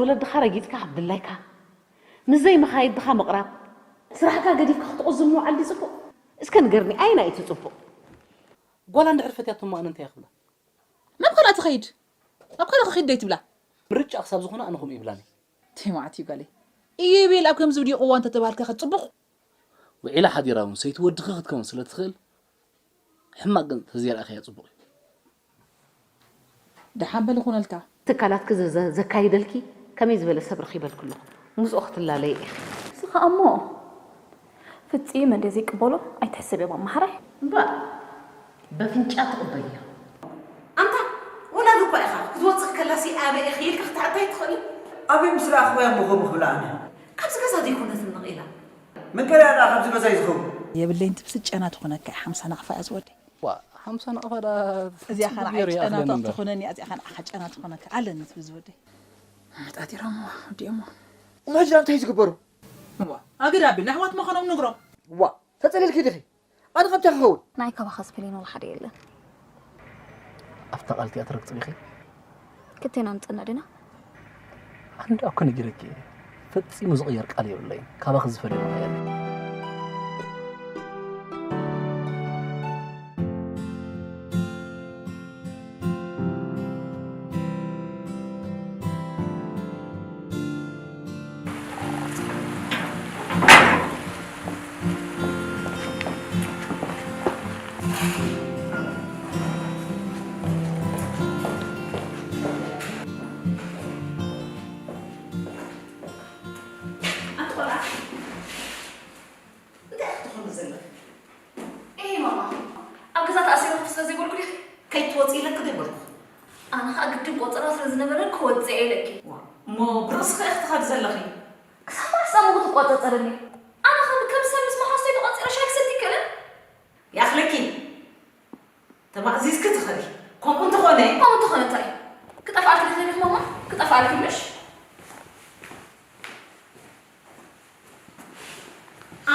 ወለድኻ ረጊጽካ ካብ ድላይካ፣ ምስ ዘይመኻይድኻ ምቕራብ፣ ስራሕካ ገዲፍካ ክትቑዝም ምውዓል ድዩ ጽቡቕ? እስከ ንገርኒ፣ ኣየናይ እዩ እቲ ጽቡቕ? ጓል እንድሕር ፈትያቶ እሞ ኣነ እንታይ እየ ክብላ? ናብ ካልኣ ትኸይድ። ናብ ካልእ ክኸይድ ደይ ትብላ? ምርጫ ክሳብ ዝኾነ ኣነ ከምኡ ይብላኒ። ተይ መዓት እዩ ጓለይ። ኢዮቤል ኣብ ከምዚ ውዲቑ እዋን ተተባህልካ ከ ጽቡቕ? ውዒላ ሓዲራ እውን ሰይቲ ወድኺ ክትከውን ስለ ትኽእል፣ ሕማቕ ግን ተዘይረኣኽያ ጽቡቕ እዩ። ደሓን በሊ ኩነልካ። ትካላትኪ ዘ-፣ ዘ-፣ ዘካይደልኪ ከመይ ዝበለ ሰብ ረኺበልኪ ኣለኹ። ምስኡ ክትላለዪ ኢኺ። ንስኻ እሞ ፍጺም እንደ ዘይቅበሎ ኣይትሕሰብ እያ ማማ ሓራይ። እምበኣር በፍንጫ ትቕበልያ። ኣንታ ወላዲ እኳ ኢኻ፣ ክትወጽእ ከላሲ ኣበይ ኢኺ ኢልካ ክትሓታ ኣይትኽእልን። ኣበይ ምስ ረኣኽዋያ እሞ ከምኡ ክብላ ኣነ? ካብዚ ገዛ ዘይኮነትን ነቒላ። መን ከ ደኣ ካብዚ ገዛ እዩ ዝኸውን? የብለይን ትብሲ ጨና ትኾነካ እያ፣ ሓምሳ ናቕፋ እያ ዝወደይ። ዋ፣ ሓምሳ ናቕፋ ደኣ እዚኣ ኸ ንዓይ ጽቡቕ ገይሩ ጨና ይኣኽለኒ እምበር። ትኾነኒ እያ፣ እዚኣ ኸ ንዓኻ ጨና ትኾነካ ኣለኒ ትብል ዝወደይ። መጣጢሮሞ፣ ወዲኦሞ። እሞ ሕጂ ደኣ እንታይ እዩ ዝግበሩ? እዋ፣ ኣገዳ ኣቢልና ኣሕዋት ምዃኖም ንግሮም። ዋ፣ ተጸሊልኪ ዲኺ? ኣነ ከምታ ክኸውን? ናይ ካባኻ ዝፈልየና ወላ ሓደ የለን። ኣብታ ቃል እቲኣ ትረግጽ ዲኺ? ክልቴና ንጽንዕ ዲና? ኣነ ደኣ እኮ ነጊረኪ እየ። ፈጺሙ ዝቕየር ቃል የብለይን። ካባኺ ዝፈልየኒ ቃል የለን። ኣቲ ቆልዓ፣ እንታይ ኢኺ ትኾኒ ዘለኺ? ኤህ ማማ፣ ኣብ ገዛ ተኣሲረ ኮፍ ስለ ዘይበልኩ ዲኺ? ከይትወፂ ኢለኪ ዶ ኣይበልኩ? ኣነ ኸኣ ግድን ቆፀራ ስለ ዝነበረ ክወፅእ እየ ኢለኪ። ዋ፣ እሞ ብርእስኺ ኢኺ ትኸዲ ዘለኺ። ክሳብ መዓስ ኣሞ ክትቆፃፀርኒ? ኣነ ከም፣ ከም ሰብ ምስ መሓዝተይ ተቖፂረ ሻሂ ክሰቲ ይክእልን? ይኣኽለኪ። ተማእዚዝኪ ትኸዲ። ከምኡ እንተኾነ? ከምኡ እንተኾነ እንታይ? ክጠፍኣልኪ ዶ ትደልዪ ማማ? ክጠፍኣልኪ ምሽ?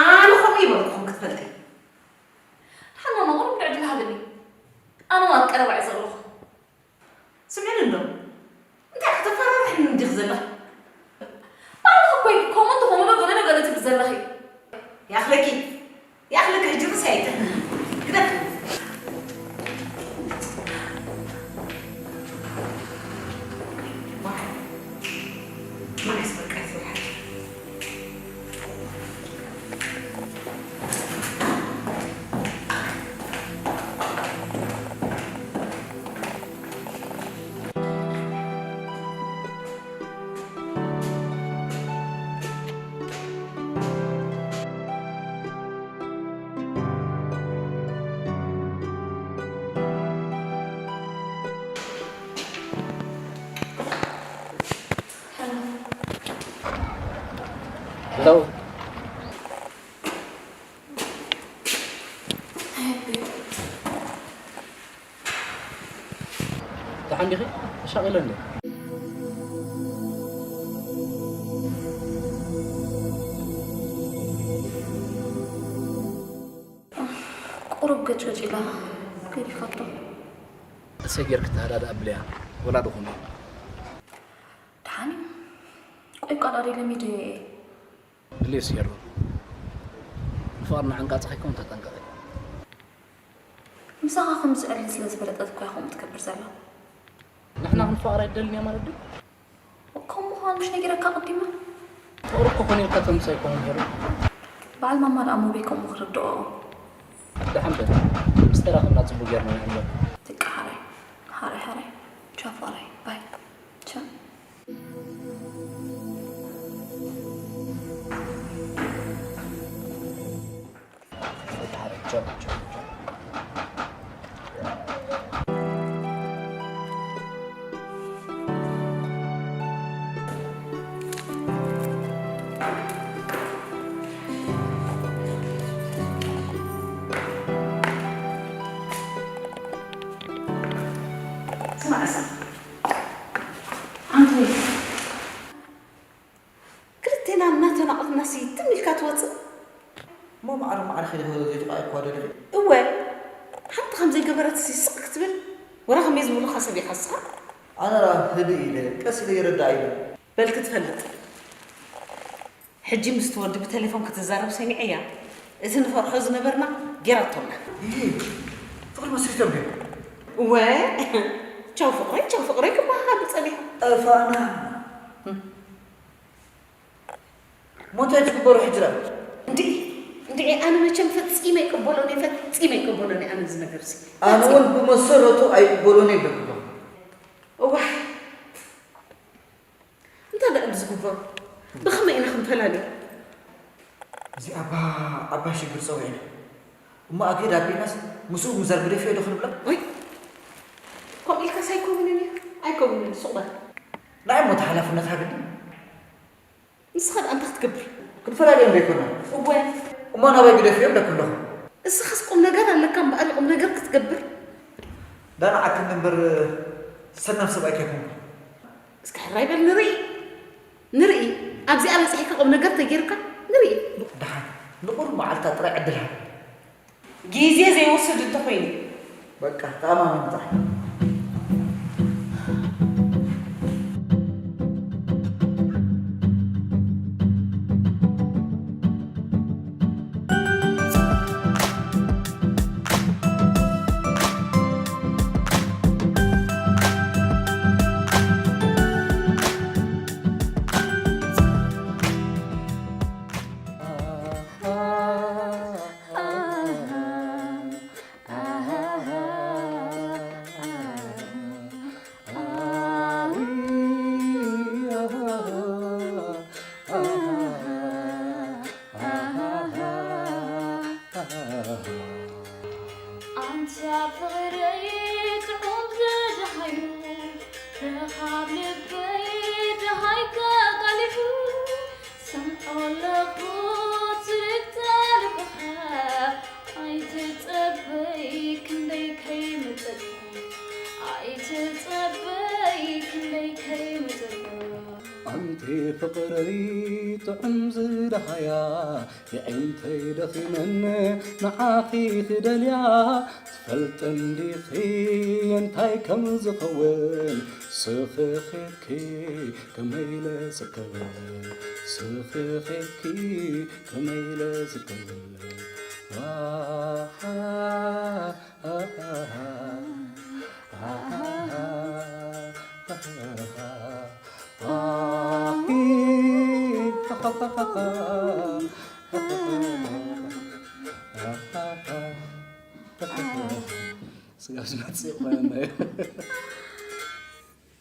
ኣነ ከምኡ ይበልኩኹም ክትፈልጢ። ደሓን ማማ፣ ቁሩብ ዕድል ሃብኒ። ኣነ እውን ኣብ ቀረባ እየ ዘለኹ። ስምዕኒ እንዶ፣ እንታይ ከተፈራርሕኒ እንዲኺ ዘለኺ? ባዕልኺ እኮ ኢኺ ከምኡ እንተኾነ ዶ ገለ ዶ ገለ ትብሊ ዘለኺ? ይኣኽለኪ፣ ይኣኽለኪ፣ ሕጂ ርእሰይ ኣይትሕምኒ። ግደፊ። ዋይ፣ መዓስ በቃ ይስራሕ። ሄሎ። ደሓን ዲኺ? ተሻቒለ እንደ። ቁሩብ ገጭገጭ ኢላ ገዲፋቶ። እሰይ ጌርኪ ተሃዳድእ ኣብልያ፣ ወላ ድኹም እዩ። ደሓን እዩ። ቆይ ቃል ኣደይ ለሚደዮ እየ። ድሌስ የሎ። ንፍቕሪ ንዓንቃጽ ከይኮን ተጠንቀቒ። ምሳኻ ከም ዝዕሊ ስለ ዝፈለጠት እኮ እያ ከምኡ ትገብር ዘላ። ንሕና ክንፋቐር ኣይደልን እያ ማለት ድዩ? ከም ምዃኑ ምሽ ነጊረካ ኣቐዲመ። ፍቕሪ እኮ ኮነ ኢልካ ተምጽእ ኣይኮነን ሄሉ። በዓል ማማ ደኣ ሙቤ ከምኡ ክርድኦ። ደሓን በል። ምስጢራ ከምና ጽቡቕ ጌርና ንሕሎ። በቃ ሓራይ። ሓራይ፣ ሓራይ። ቻው፣ ሓራይ። ባይ። ቻው። ስማዕ እሳ፣ ኣንቲ ክልቴና እናተናቐፍናሲ ትም ኢልካ ትወጽእ? እሞ ማዕረ ማዕረ ኺደ ኸዶ ዘይጥቓ እኳ ደሊኺ? እወ፣ ሓንቲ ከም ዘይገበረትሲ ስቕ ክትብል? ወረ ከመይ ዝበሉኻ ሰብ ኢኻ ንስኻ? ኣነ ደኣ ህድእ ኢለ፣ ቀስ ኢለ ይርድኣ ኢለ። በል ክትፈልጥ። ሕጂ ምስቲ ወዲ ብቴሌፎን ክትዛረብ ሰሚዐያ። እቲ ንፈርሖ ዝነበርና ጌራቶና። ይሄ ፍቕሪ መስሪቶም ግን እወ፣ ቻው ፍቕረይ፣ ቻው ፍቕረይ ክበሃሃሉ ጸኒሑ። ጠፋና። ሞንታይ ትግበሩ ሕጂ ደኣ? እንድዒ፣ እንድዒ፣ ኣነ መቸም ፈጺመ ኣይቅበሎን እየ፣ ፈጺመ ኣይቅበሎን እየ ኣነ እዚ ነገር እዚ። ኣነ እውን ብመሰረቱ ኣይቅበሎን እየ ይብለኩም። እዋይ፣ እንታይ ደኣ ዝግበሩ? ብኸመይ ኢና ክንፈላልዮ? እዚ ኣባ፣ ኣባ ሽግር ጸዊዕና። እሞ ኣግድ ኣቢልናስ ምስኡ ምዛር ግደፍዮ ዶ ክንብላ? ወይ፣ ከምኡ ኢልካስ ኣይከውንን እዩ። ኣይከውንን፣ ስቕ በል። ንዓይ እሞ እቲ ሓላፍነት ሃብኒ። ንስኻ ደኣ እንታይ ክትገብር? ክንፈላልዮም ዶ ኣይኮና? እወ። እሞ ናባይ ግደፍዮ ኣለኩ ኣለኹ። እስኻስ ቁም ነገር ኣለካ እምበኣር ቁም ነገር ክትገብር። ዳና ዓክኒ እምበር ሰናፍ ሰብኣይ ከይኮንኩ። እስኪ ሕራይ በል ንርኢ። ንርኢ። ኣብዚኣ በጺሕካ ቁም ነገር ተጌርካ ንርኢ። ደሓን። ንቑር መዓልታ ጥራይ ዕድል ሃብ። ግዜ ዘይወስድ እንተኾይኑ። በቃ፣ ተኣማመን ጥራሕ። ኣንታ ፍቕረይ ጥዑም ዝደሃዩ፣ ረኻብ ልበይ ደሃይካ ቀሊሑ፣ ሰምዖ ኣለኹ ትርግታ ልብኻ፣ ኣይትጸበይ ክንደይ ከይምጸልኩ፣ ኣይትጸበይ ክንደይ ከይምጸልኩ። ኣንቲ ፍቕረይ ጥዑም ዝደሃያ፣ የዒንተይ ደኺመን ንዓኺ ክደልያ፣ ትፈልጥን ዲኺ እንታይ ከም ዝኸውን? ስኽኺትኪ ከመይ ኢለ ስከብል? ስኽኺትኪ ከመይ ኢለ ስከብል? ዋሃ፣ ስጋብ ዝመጽእ ይኾነና እዩ።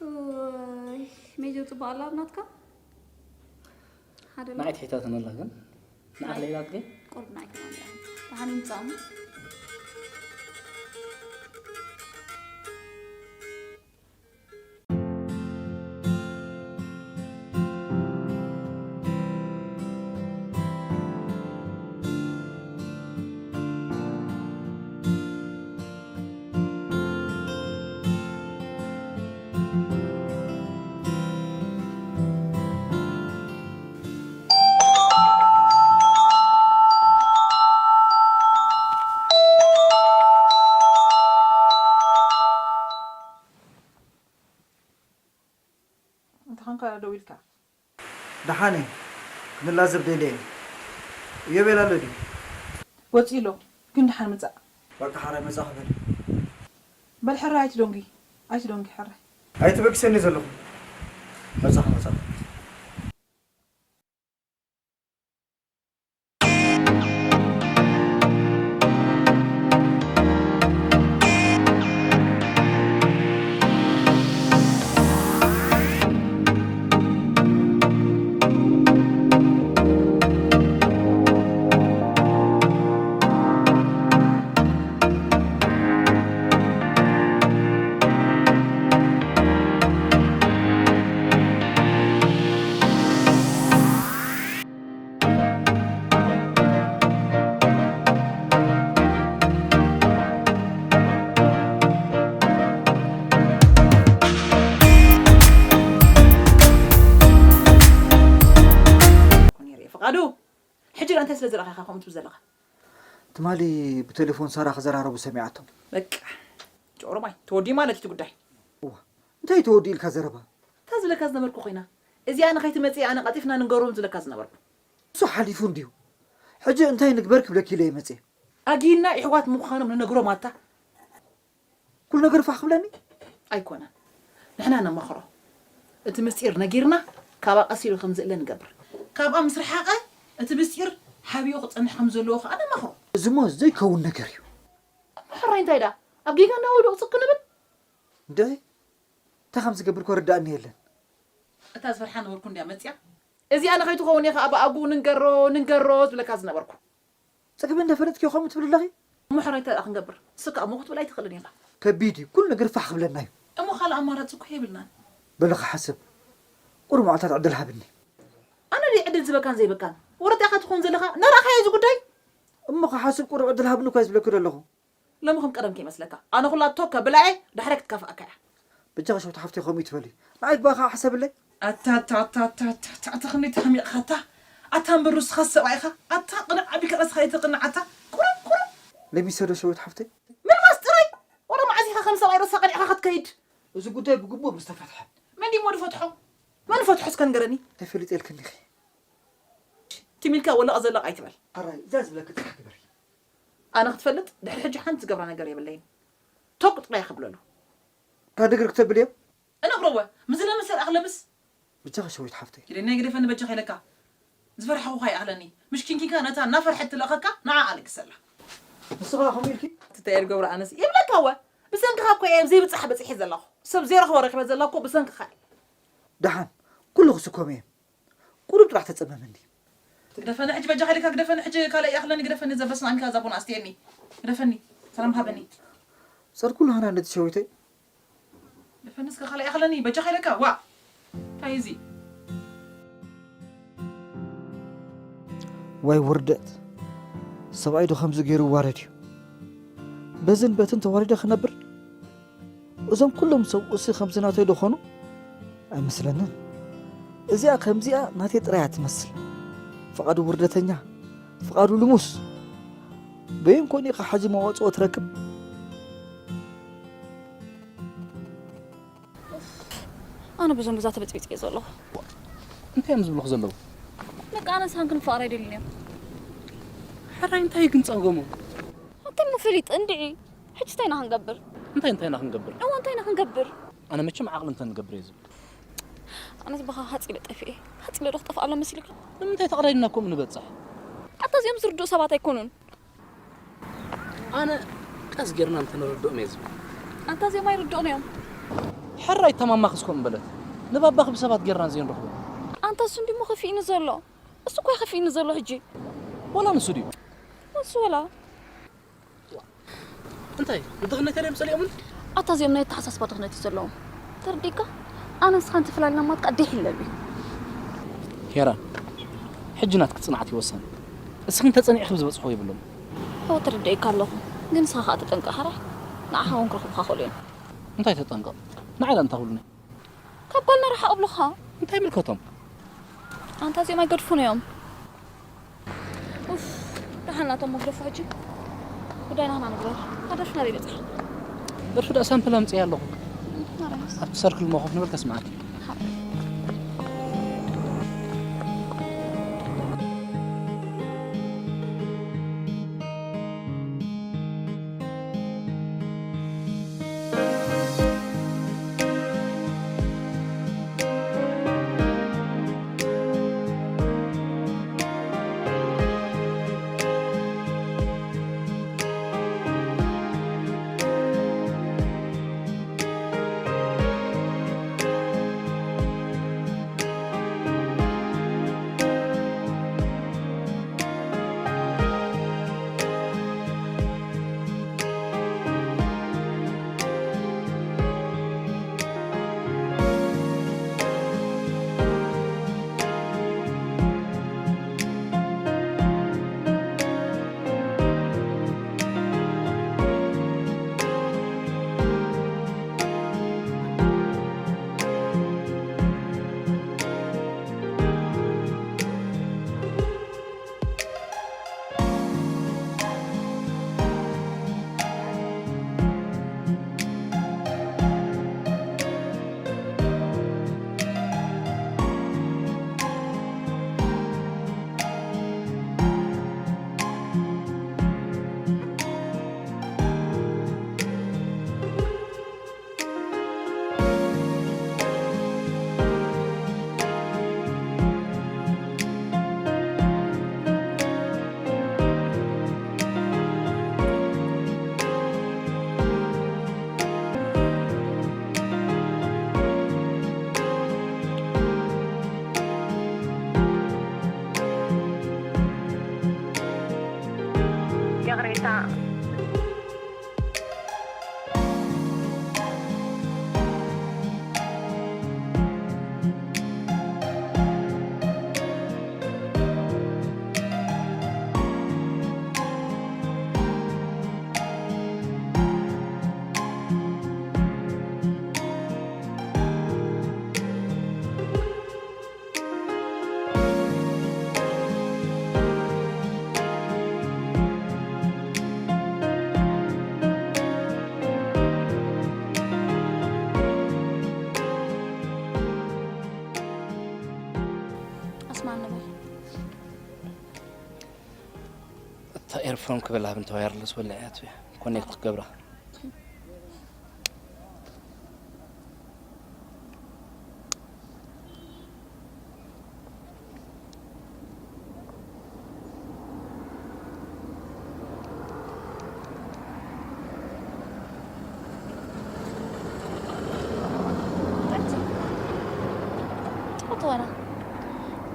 ወይ፣ ሜጀር ጽቡቕ ኣላ ናትካ? ሓደ ኣሎ? ንዓይ ትሒታትኒ ኣላ ግን። ንዓኽ ናይ ለይላት ግን? ቁሩብ ንዓይ ከማን እያ። ደሓን ይምጻእሞ። እንተ ኾንካ ደው ኢልካ። ደሓን እየ። ክንላዘብ ደልየ እየ። እዮቤል ኣሎ ድዩ? ወጺኡ ኣሎ፣ ግን ደሓን ምጻእ። በቃ ሓራይ መጻኹ በል። በል ሕራይ ኣይትደንጉ፣ ኣይትደንጉ ሕራይ። ኣይትበግሰኒ ዘለኹ። መጻኹ፣ መጻኹ። ነይረ እየ። ፍቓዱ፣ ሕጂ ደኣ እንታይ ስለ ዝረኣኻ ኢኻ ከምኡ ትብል ዘለኻ? ትማሊ ብቴሌፎን ሳራ ክዘራረቡ ሰሚዓቶም። በቃ፣ ጭቑሩማይ፣ ተወዲኡ ማለት እዩ እቲ ጉዳይ። እዋ፣ እንታይ ተወዲኡ ኢልካ ዘረባ? እታ ዝብለካ ዝነበርኩ ኮይና፣ እዚኣ ንኸይትመጽእ ኣነ ቀልጢፍና ንገሮም ዝለካ ዝነበርኩ። እሱ ሓሊፉ እንድዩ። ሕጂ እንታይ ንግበር ክብለኪ ኢለ እየ መጽየ። ኣጊና ይሕዋት ምዃኖም ንነግሮም ኣታ። ኩሉ ነገር ፋሕ ክብለኒ? ኣይኮነን። ንሕና ነማኽሮ። እቲ ምስጢር ነጊርና ካብኣ ቀስ ኢሉ ከም ዝእለ ንገብር። ካብኣ ምስ ረሓቐ እቲ ምስጢር ሓቢኡ ክጸንሕ ከም ዘለዎ ከኣ ነማኽሮ። እዚ እሞ ዘይከውን ነገር እዩ። እሞ ሕራይ እንታይ ደኣ? ኣብ ጌጋ እናወደቑ ጽክ ንብል? እንደ እንታይ ከም ዝገብር እኮ ርዳእኒ የለን። እታ ዝፈርሓ ነበርኩ እንድያ መጽያ። እዚኣ ንኸይትኸውን እየ ከኣ ብኣግኡ ንንገሮ፣ ንንገሮ ዝብለካ ዝነበርኩ። ጸገም እንዳፈለጥኪ ከምኡ ትብሊ ኣለኺ? እሞ ሕራይ እንታይ ደኣ ክንገብር? ንስኻ እሞ ክትብል ኣይትኽእልን ኢኻ። ከቢድ እዩ። ኩሉ ነገር ፋሕ ክብለና እዩ። እሞ ካልእ ኣማራጺ እኮ የብልናን። በሊ ክሓስብ። ቁሩብ መዓልታት ዕድል ሃብኒ። ኣነ ድየ ዕድል ዝበካን ዘይበካን? ወረዳ ኢኻ ትኾን ዘለኻ? እናረኣኻዮ እዚ ጉዳይ? እሞ ክሓስብ ቁሩብ ዕድል ሃብኒ እኮ እየ ዝብለኪ ዘለኹ። ሎሚ ከም ቀደም ከይመስለካ። ኣነ ኩላ ቶካ ብላኤ ዳሕረ ክትካፍኣካ እያ። በጃኻ ሸዊት ሓፍተይ ከምኡ ይትበሊ። ንዓይ ግባኻ ሓሰብለይ። ኣታ ኣታ ኣታ ኣታ ኣታ ኣታ ኣታ ክንደይ ተሃሚቕኻ ኣታ። ኣታ እምበር ንስኻ ሰብኣይ ኢኻ። ኣታ ቅንዕ ኣቢልካ ርእስኻ ኣይተቕንዕ ኣታ። ቁሩብ ቁሩብ። ለሚሰ ዶ ሸዊት ሓፍተይ? ምልማስ ጥራይ። ወረ መዓዝ ኢኻ ከም ሰብኣይ ርእስኻ ቀኒዕካ ክትከይድ? እዚ ጉዳይ ብግቡእ ምስ ተፈትሐ። መን ድዩ እሞ ዝፈትሖ? መን ፈትሖ እስከ ንገረኒ? ተፈሊጠልክኒ ኢኺ። ትም ኢልካ ወለቐ ዘለቕ ኣይትበል። ሕራይ እዛ ዝብለኪ ጥራሕ ግበሪ። ኣነ ክትፈልጥ ድሕሪ ሕጂ ሓንቲ ዝገብራ ነገር የብለይን። ቶክ ጥራይ ክብለሉ። ካብ ነገር ክተብልዮ? እነግሮ እወ። ምስ ለምስ ኣኽለምስ። ብቻ ሸዊት ሓፍተይ። ግደኒ ግደፈኒ በጃኻ ኢለካ። ዝፈርሓኹኻ ይኣኽለኒ። ምሽ ኪንኪንካ ነታ እናፈርሐት ትልእኸካ ንዓ ኣለግሰላ። ንስኻ ከምኡ ኢልኪ? ትተየር ገብሩ ኣነስ ይብለካ እወ። ብሰንክኻ እኮ እየ ዘይብጻሕ በጺሐ ዘለኹ። ሰብ ዘይረኽቦ ረኺበ ዘለኹ ብሰንክኻ እየ። ደሓን ኩሉ ክስከም እየ። ቁሩብ ጥራሕ ተጸመመኒ። ግደፈኒ ሕጂ በጃኻ ኢለካ ግደፈኒ ሕጂ ካልእ ይኣኽለኒ ግደፈኒ ዘበስማዕኒካ እዛ ቡን ኣስትየኒ። ግደፈኒ ሰላም ሃበኒ። ጸርኩሉ ሃና ነቲ ሸዊተይ። ግደፈኒ እስከ ካልእ ይኣኽለኒ በጃኻ ኢለካ ዋ። እንታይ እዚ? ዋይ ውርደት። ሰብኣይ ዶ ከምዚ ገይሩ ይዋረድ እዩ? በዝን በትን ተዋሪደ ክነብር? እዞም ኩሎም ሰብኡሲ ከምዚ ናተይ ዶ ኾኑ? ኣይመስለንን። እዚኣ ከምዚኣ ናተይ ጥራይ እያ ትመስል። ፍቓዱ ውርደተኛ፣ ፍቓዱ ልሙስ። በየን ኮን ኢኻ ሕጂ መዋጽኦ ትረክብ? ኣነ ብዞም ብዛ ተበጽቢጽ እየ ዘለኹ። እንታይ እዮም ዝብሉኽ ዘለዉ? በቃ ኣነ ሳንክን ፍቕር ኣይደልን እዮም። ሕራይ እንታይ ግን ጸገሙ? ኣንተ እሞ ፈሊጥ እንድዒ። ሕጂ እንታይ ኢና ክንገብር? እንታይ እንታይ ኢና ክንገብር? እዋ እንታይ ኢና ክንገብር? ኣነ መቸም ዓቕሊ እንተንገብር እየ ዝብል። ኣነስ ብኻ ሃጺለ ጠፊኤ። ሃጺለ ዶ ክጠፍእ ኣሎ መሲልካ? ንምንታይ ተቕረድና ከምኡ ንበጽሕ? ኣታ እዚኦም ዝርድኡ ሰባት ኣይኮኑን። ኣነ ቀስ ጌርና እንተነረድኦም እየ ዝብል። ኣንታ እዚኦም ኣይርድኡን እዮም። ሕራይ ተማማኽስ ከምኡ በለት። ንባባኺ ብሰባት ጌርና ዘይንረኽቦ። ኣንታ እሱ እንዲሞ ከፊእኒ ዘሎ። እሱ እኮ እዩ ከፊእኒ ዘሎ ሕጂ። ወላ ንሱ ድዩ? ንሱ ወላ። እንታይ ንድኽነት እዮም ጸሊኦምን? ኣታ እዚኦም ናይ ኣተሓሳስባ ድኽነት እዩ ዘለዎም። ተረዲእካ? ኣነ ንስኻን ተፈላሊና ማትካ ኣደ ይሕለብ እዩ። ሄራን፣ ሕጂ ናትኪ ጽንዓት ይወሰን። እስኺ እንተጸኒዕኺ ብዝበጽሖ የብሉን። እወ ተረዲኤካ ኣለኹ። ግን ንስኻ ከኣ ተጠንቀቕ ሕራይ። ንዓኻ እውን ክረኽቡኻ ክኽእሉ እዮም። እንታይ ተጠንቀቕ? ንዓይ ላ እንታይ ክብሉኒ? ካብ ጓልና ርሓቕ እብሉኻ። እንታይ ይምልከቶም? ኣንታ እዚኦም ኣይገድፉን እዮም። ኡፍ፣ ደሓን ናቶም መግደፉ ሕጂ። ጉዳይና ኢና ንግበር። እታ ደርፊ ናበይ በጺሓ? ደርፊ ደኣ ሳምፕል ኣምጽኤ ኣለኹ። ማርያምስ። ኣብቲ ሰርክል እሞ ኮፍ ንብል ከስምዓኪ። ሓ- ከም ክብል ሃብ እንተ ዋየርለስ ወልዕያት እያ ኮኔክት ክገብራ። ጽቡቅ ትኾና።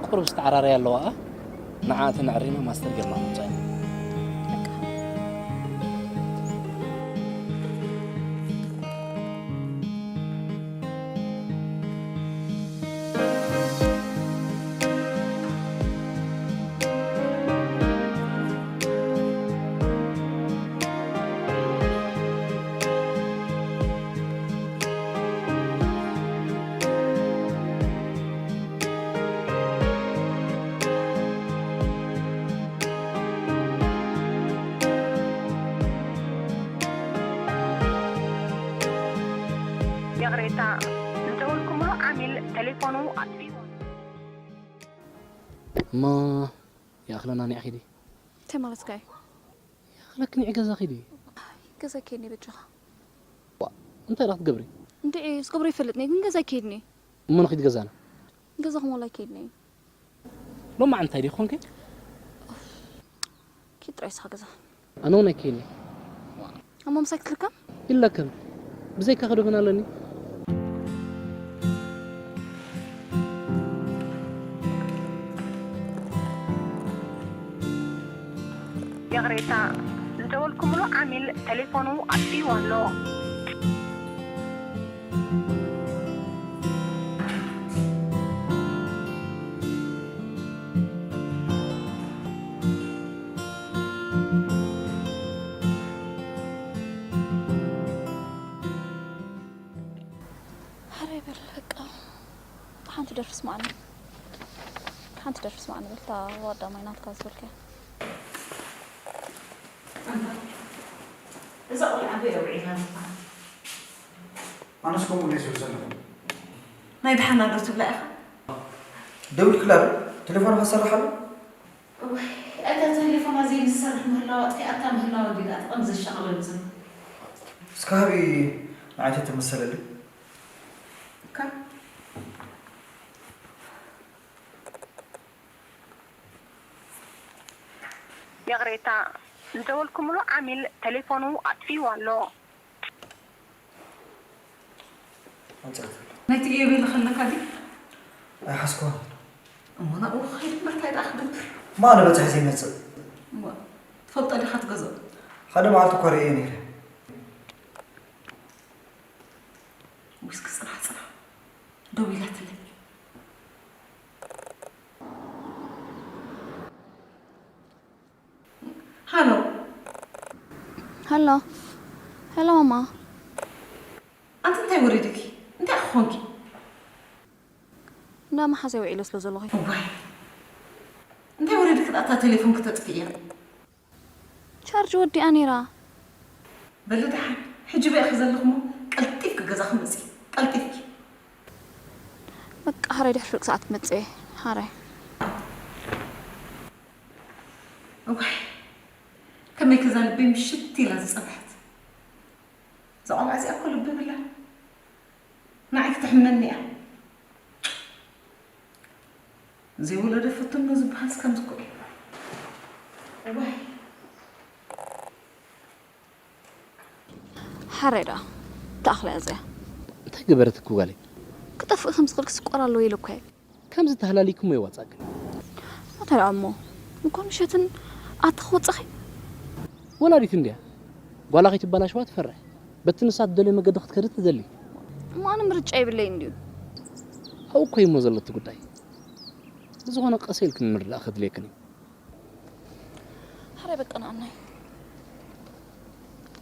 ቁሩብ ዝተዓራረያ ኣለዋ። ንዓኣ ተን ኣዕሪና ማስተር ጌርና ክንምጻእ ኢና። ይቕሬታ፣ ዝደወልኩምሉ ዓሚል ተሌፎኑ ኣጥፊእዎ። እሞ ይኣኽለና ኒዕ ኺዲ። እንታይ ማለትካ እዩ? ይኣኽለኪ ኒዕ ገዛ ኺዲ። ገዛ ከይድኒ በጃኻ። ዋ፣ እንታይ ደኣ ክትገብሪ? እንድዒ፣ ዝገብሮ ይፈልጥኒ፣ ግን ገዛ ከይድኒ። እሞ ንኺድ ገዛና። ገዛኹም ዋላ ከይድኒ። ሎማዓንቲ እንታይ ድዩ ኮንከ? ኪድ ጥራይ ስኻ ገዛ። ኣነ እውን ኣይከይኒ። ኣሞ ምሳይ ክትልከም? ይለከም። ብዘይካ ከዶ መን ኣለኒ? ይቕሬታ፣ ዝደወልኩምሉ ዓሚል ተሌፎኑ ኣጥፊእዎ ኣሎ። ሕራይ በል በቃ። ሓንቲ ደርፊ ስማዕኒ። ሓንቲ ደርፊ ስማዕኒ በል፣ እታ ዋዳ ማይ ናትካ ዝበልካያ። ኣንታ፣ እዛ ቆልዓ ኣበይ ኣውዒላ? ኣነስ ከምኡ ኢለ ዝብል ዘለኹ። ናይ ደሓና ዶ ትብላ ኢኻ? ደዊልክላ ዶ? ቴሌፎንኻ ዝሰርሕ ኣሎ? እዋይ፣ እታ ቴሌፎና ዘይምሰርሕ ምህላዋ ኣጥፊኣታ ምህላዋ እንድዩ ደኣ እቲ ቀንዲ ዘሻቕለኒ ዘሎ። እስከ ሃቢ ንዓይ ተተመሰለለይ። እካ? ይቕሬታ፣ ዝደወልኩምሉ ዓሚል ቴሌፎኑ ኣጥፊእዎ ኣሎ። ኣንጻር ዘሎ። ናይቲ ኢዮቤል ከለካ ድዩ? ኣይሓዝኩዋን። እሞ ናብኡ ክኸይድ እምበር እንታይ ደኣ ክገብር? እሞ ኣነ በጺሐ ዘይመጽእ። እሞ ትፈልጦ ዲኻ ትገዝኦ? ሓደ መዓልቲ እኳ ርእየ ነይረ። ዊስኪ ጽናሕ ጽናሕ። ደው ኢላትለይ። ሃሎ። ሃሎ። ሃሎ ማማ። ኣንቲ እንታይ ወሪድኪ? እንታይ ክኾንኪ? እንዳ መሓዘይ ውዒለ ስለ ዘለኹ። እዋይ። እንታይ ወሪድኪ ደኣ እታ ቴሌፎን ክተጥፍእያ? ቻርጅ ወዲኣ ነይራ። በሊ ደሓን። ሕጂ በይ ኢኺ ዘለኽሞ ቀልጢፍኪ ገዛኺ ምጺ። ቀልጢፍኪ። በቃ፣ ሓራይ ድሕሪ ፍርቂ ሰዓት ክመጽእ እየ። ሓራይ። እዋይ፣ ከመይ ከዛ ልበይ ምሽት ኢላ ዝጸንሐት። እዛ ቆልዓ እዚኣ እኮ ልቢ ብላ። ንዓይ ክትሕመኒ እያ። ዘይወለደ ፈተኖ ዝበሃልስ ከምዚ እኮ እዩ። እዋይ። ሓራይ ደኣ፣ ተኣኽላ እያ እዚኣ። እንታይ ገበረትኪ ጓለይ? ክጠፍእ ከም ዝኽእል ክስቆር ኣለዎ ኢለ እኮ እየ። ከምዚ ተሃላሊክሞ ይዋጻእ ግን። እንታይ ደኣ እሞ፣ እንኳን ምሸትን ኣቲ ክወጻኺ? ወላዲት እንድያ። ጓላ ከይትበላሸዋ ትፈርሕ። በቲ ንሳ ትደልዮ መገዲ ክትከዲ ትደሊ። እሞ ኣነ ምርጫ የብለይን እንድዩ። ኣብኡ እኮ እዩ እሞ ዘሎ እቲ ጉዳይ። ብዝኾነ ቀስ ኢልክን ምርዳእ ከድልየክን እዩ። ሕራይ በቃ ንኣናይ።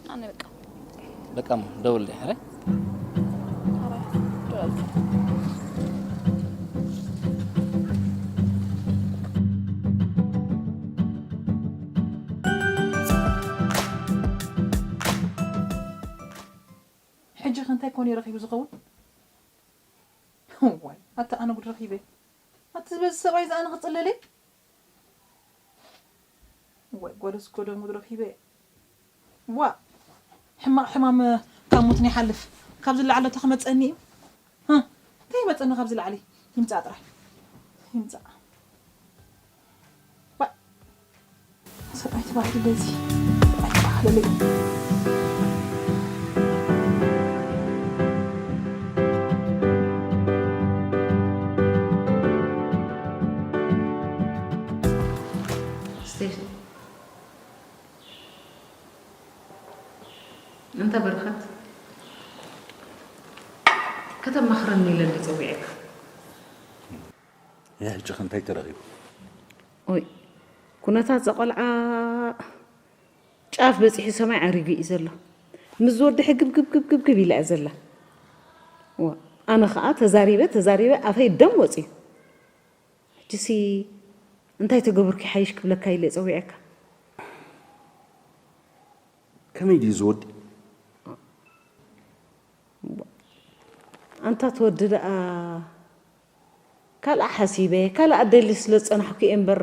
ንኣናይ በቃ። በቃ እሞ ደውል ዲ ሕራይ? ሕራይ ደውል። ሕጂ ከ እንታይ ኮን እዩ ረኺቡ ዝኸውን? ዋይ፣ ኣታ ኣነ ጉድ ረኺበ። ኣቲ ዝበዚ ሰብኣይ ዝኣነ ክጽለለይ? ወይ ጎለስ ጎደን ጉድ ረኺበ። ዋ፣ ሕማቕ ሕማም ካብ ሞት ናይ ሓልፍ። ካብዚ ላዕሊ እታ ክመጸኒ እዩ። ህ፣ እንታይ ይመጸኒ ካብዚ ላዕሊ? ይምጻእ ጥራይ። ይምጻእ። ዋ፣ ሰብኣይ ተባሂሉ በዚ። ሰብኣይ ተባሂሉ። ስቴፊ፣ እንተ በርኸት ከተማኽረኒ ኢለ እንዲ ጸዊዐካ። ያ ሕጂ ኸ እንታይ ተረኺቡ? ኦይ፣ ኩነታት እዛ ቖልዓ ጫፍ በጺሑ ሰማይ ዓሪጉ እዩ ዘሎ። ምስ ዝወዲ ሕግብ ግብ ግብ ግብ ግብ ኢላ እያ ዘላ። ዋ፣ ኣነ ኸኣ ተዛሪበ ተዛሪበ ኣፈይ ደም ወጺኡ። ሕጂሲ እንታይ ተገብርኪ ሓይሽ ክብለካ ኢለ ጸዊዐካ። ከመይ ድዩ ዝወዲ? ኣንታ ትወዲ ደኣ ካልኣ ሓሲበ፣ ካልኣ ደሊ ስለ ዝጸናሕኩ እየ እምበር፣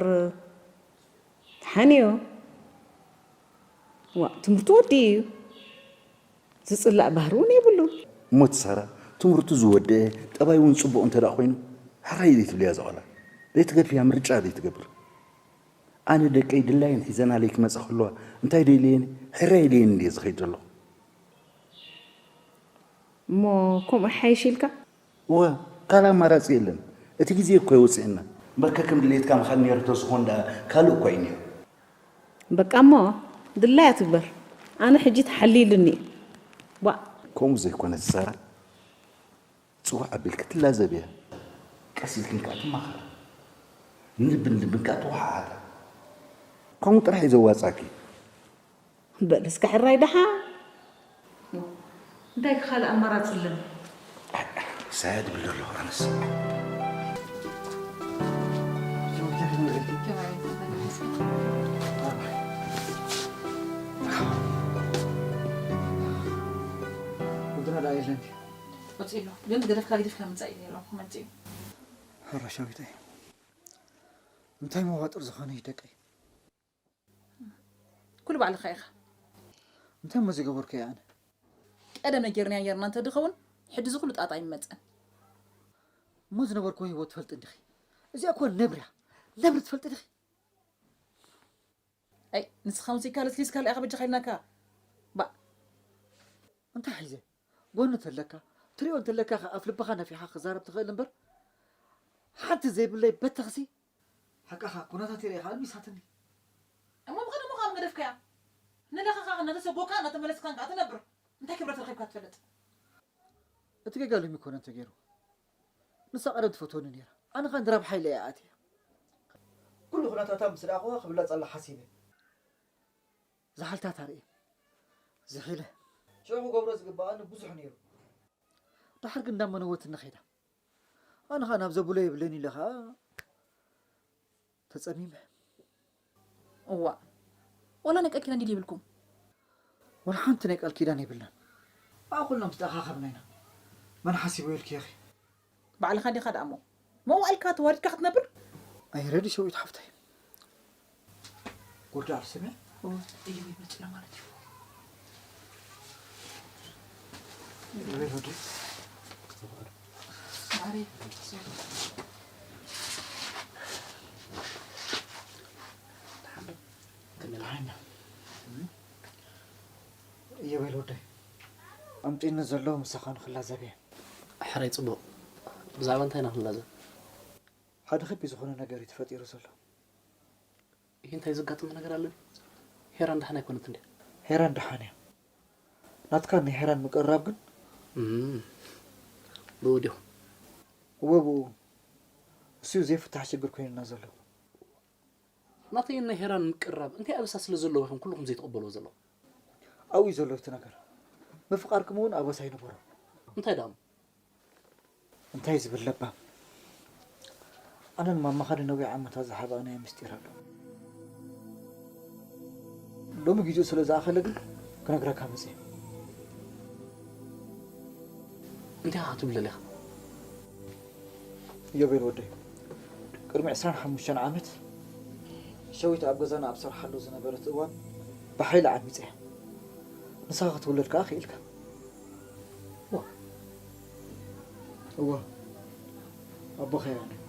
ተሓንዮ። ዋ፣ ትምህርቱ ወዲ እዩ። ዝጽላእ ባህሪ እውን የብሉን። እሞ እቲ ሳራ፣ ትምህርቱ ዝወደአ፣ ጠባይ እውን ጽቡቕ እንተ ደኣ ኮይኑ፣ ሕራይ ዘይትብልያ እዛ ቆልዓ? ዘይትገድፍያ ምርጫ ዘይትገብር? ኣነ ደቀይ ድላየን ሒዘናለይ ክመጻ ከለዋ፣ እንታይ ዶ ኢለየን? ሕራይ ኢለየን እንድየ ዝኸይድ ዘለኹ። እሞ ከምኡ ይሓይሽ ኢልካ? እወ፣ ካልእ ኣማራጺ የለን። እቲ ግዜ እኮ እዩ ወጺኡና። እምበር ከከም ድሌትካ ምኻድ ነይሩ ተዝኾን ደኣ ካልእ እኳ እዩ ነይሩ። በቃ እሞ ድላያ ትግበር። ኣነ ሕጂ ተሓሊሉኒ እዩ። ዋእ! ከምኡ ዘይኮነ ዝሰራ፣ ጽዋዕ ኣቢልኪ ትላዘብያ። ቀስ ኢልክን ከኣ ትማኸራ። ንልብን ልብን ከኣ ተወሓሓጣ። ከምኡ ጥራሕ እዩ ዘዋጻኪ። በል እስከ ሕራይ ደሓ። እንታይ ካልእ ኣማራጺ ኣለኒ? ሳያ ድብል ኣለኹ ኣነስ። ወድና ደኣ የለን። ወፂኡ ኣሎ። ግን ገደፍካ ገዲፍካ ምምፃእ እዩ ነይሩ። ክመፅእ እዩ። ሕራሻዊተይ፣ እንታይ መዋጥር ዝኾነ እዩ ደቀይ? ኩሉ ባዕልኻ ኢኻ። እንታይ እሞ ዝገበርኩ እየ ኣነ? ቀደም ነጊርናያ ጌርና እንተድኸውን፣ ሕጂ እዚ ኩሉ ጣጣ ኣይመጸን። እሞ ዝነበርኩዎ ህይወት ትፈልጢ እንዲኺ። እዚኣ እኮ ነብሪ እያ። ነብሪ ትፈልጢ ዲኺ? ኣይ፣ ንስኻ ሙዚቃ ለስሊስካ ለኢኻ በጃኻ ኢልናካ። ባእ። እንታይ ሒዘ? ጎኒ እንተለካ፣ ትሪኦ እንተለካ ኸ ኣፍ ልብኻ ነፊሓ ክዛረብ ትኽእል እምበር፣ ሓንቲ ዘይብለይ በተኽሲ፣ ሓቃኻ፣ ኩነታተይ ርኢኻ ኣልሚሳትኒ። እሞ ብቐደሙ ኸኣ ምገደፍካያ? ንለኻኻ እናተሰጎካ እናተመለስካን ከኣ ትነብር። እንታይ ክብረት ረኺብካ ትፈልጥ? እቲ ጌጋ ሎሚ ኣይኮነን ተገይሩ። ንሳ ቀደም ትፈትወኒ ነይራ። ኣነ ኸኣ ንራብሓ ኢለ እየ ኣትየ። ኩሉ ኩነታታ ምስ ረኣኹዋ ክብለጸላ ሓሲበ። ዝሓልታት ኣርእየ። ዝሒለ። ሽዑ ክገብሮ ዝግብኣኒ ብዙሕ ነይሩ። ደሓር ግን እንዳመነወትኒ ኸይዳ። ኣነ ኸኣ ናብ ዘብሎ የብለይን ኢለ ኸኣ ተጸሚመ። እዋእ፣ ወላ ናይ ቃል ኪዳን ድዩ የብልኩም? ወላ ሓንቲ ናይ ቃል ኪዳን የብልናን። ብኣ ኩልና ምስ ተኣኻኸብና ኢና። መን ሓሲቡ ኢልኪ ኢኺ? ባዕልኻ ዲኻ ደኣ እሞ? መዋእልካ ተዋሪድካ ክትነብር? ኣይረዲ ሸዊት ሓፍተይ። ጉርዲ ኣልስምዕ? እወ፣ እዩ ይመጽእ ማለት እዩ። ይበል ወዲ። ማዕረይ፣ ደሓን። ይበል ወዲ። ኣምጺእኒ ዘሎ ምሳኻ ንኽላዘብ እየ። ሕራይ ጽቡቕ። ብዛዕባ እንታይ ኢና ክንላዘብ? ሓደ ከቢድ ዝኾነ ነገር እዩ ተፈጢሩ ዘሎ። ይህ እንታይ ዘጋጠመ ነገር ኣለ? ሄራን ደሓን ኣይኮነትን ድያ? ሄራን ደሓን እያ። ናትካ ናይ ሄራን ምቅርራብ ግን? እም፣ ብኡ ድዩ? እወ፣ ብኡ። እሱ እዩ ዘይፍታሕ ሽግር ኮይኑና ዘሎ። ናተይን ናይ ሄራን ምቅርራብ እንታይ ኣበሳ ስለ ዘለዎ ኢኹም ኩልኹም ዘይትቕበልዎ ዘለኹም? ኣብኡ እዩ ዘሎ እቲ ነገር። ምፍቃርኩም እውን ኣበሳ ኣይነበሮን። እንታይ ደኣ እሞ? እንታይ ዝብል ለባም። ኣነን ማማኻን ነዊሕ ዓመታት ዝሓበኣናዮ ምስጢር ኣሎ። ሎሚ ግዜኡ ስለ ዝኣኸለ ግን ክነግረካ መጽየ። እንታይ ኢኻ ክትብል ደሊኻ? ኢዮቤል ወደይ፣ ቅድሚ ዕስራን ሓሙሽተን ዓመት ሸዊት ኣብ ገዛና ኣብ ሰርሓሉ ዝነበረት እዋን ብሓይሊ ዓሚፀያ። ንሳ ክትውለድ ከዓ ክኢልካ። እዋ፣ እዋ፣ ኣቦኻ እያ ነይሩ።